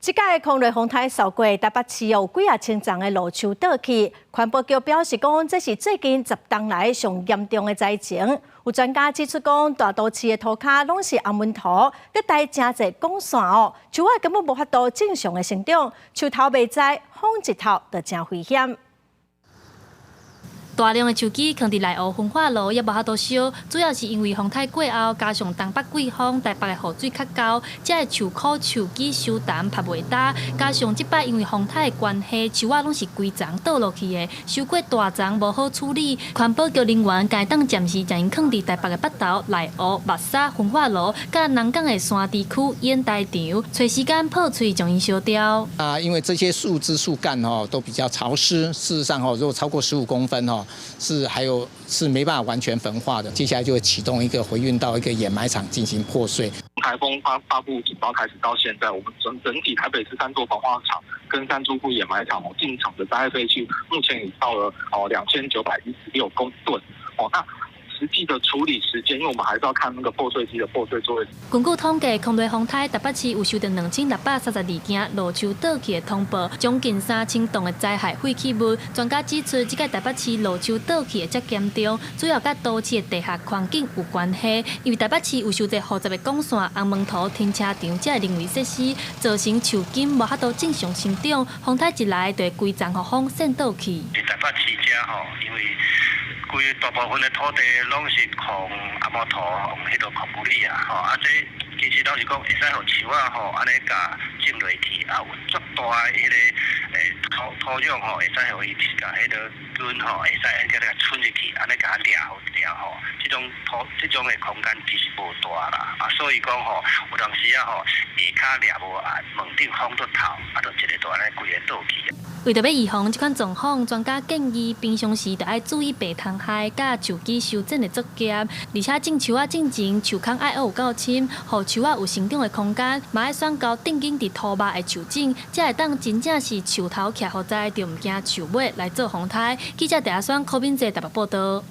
這擺空雷風颱掃過台北市有幾仔千叢的路樹倒去，環保局表示講，這是最近10冬來上嚴重的災情。有專家指出講，大都市的塗跤攏是紅毛塗，閣埋誠濟管線哦，樹仔根本無法度正常的生長，樹頭袂知風一透就誠危險。大量的樹枝囥佇內湖焚化爐也無法度燒，主要是因為風颱過後，加上東北季風，台北的雨水較厚，這个樹枯樹枝收澹拍袂焦，加上這擺因為風颱的關係，樹仔攏是規叢倒落去的，傷過大叢無好處理。環保局人員共當暫時將𪜶囥佇台北的北投、內湖、密沙焚化爐，佮南港的山豬區掩埋場，揣時間破碎將𪜶燒掉。啊，因為這些樹枝樹幹哦都比較潮濕，事實上哦，如果超過15公分哦，是還有是沒辦法完全焚化的。接下來就會啟動一個回運到一個掩埋場進行破碎。颱風發布警報開始到現在，我們整體台北市三座焚化廠跟三租庫掩埋場哦進場的災害廢棄，目前已到了哦2916公噸哦。那實際的處理時間，因為我們還是要看那個破碎機的破碎作業。根據統計，空雷風颱台北市有收到2632件路樹倒去的通報，將近3000棟的災害廢棄物。專家指出，這擺台北市路樹倒去的遮嚴重，主要佮都市的地下環境有關係。因為台北市有傷濟複雜的管線、紅毛塗、停車場這個人為設施，造成樹根無法度正常生長，風颱一來就會規叢予風扇倒去。台北市遮吼，因為規大部分的土地攏是控紅毛塗、彼個 concrete 啊，吼啊，這其實攏是講會使予樹仔吼，按呢共種落去，啊有足大的彼個土壤吼，會使予伊共彼個根吼，會使按呢共伸入去，按呢共掠好掠吼，這種土這種的空間其實無大啦，啊，所以講吼，有當時啊吼，下跤掠無啊，門頂風都透，啊，就一个就按呢規个倒去。為著欲預防這款狀況，專家建議平常時就愛注意病蟲害佮樹枝修剪的作業，而且種樹仔進前，樹空愛挖有夠深，予樹仔有生長的空間，嘛愛選猴定間佇塗肉的樹種，才會當真正是樹頭徛予在，就毋驚樹尾來做風颱。記者鄭阿雙、柯敏哲台北報導。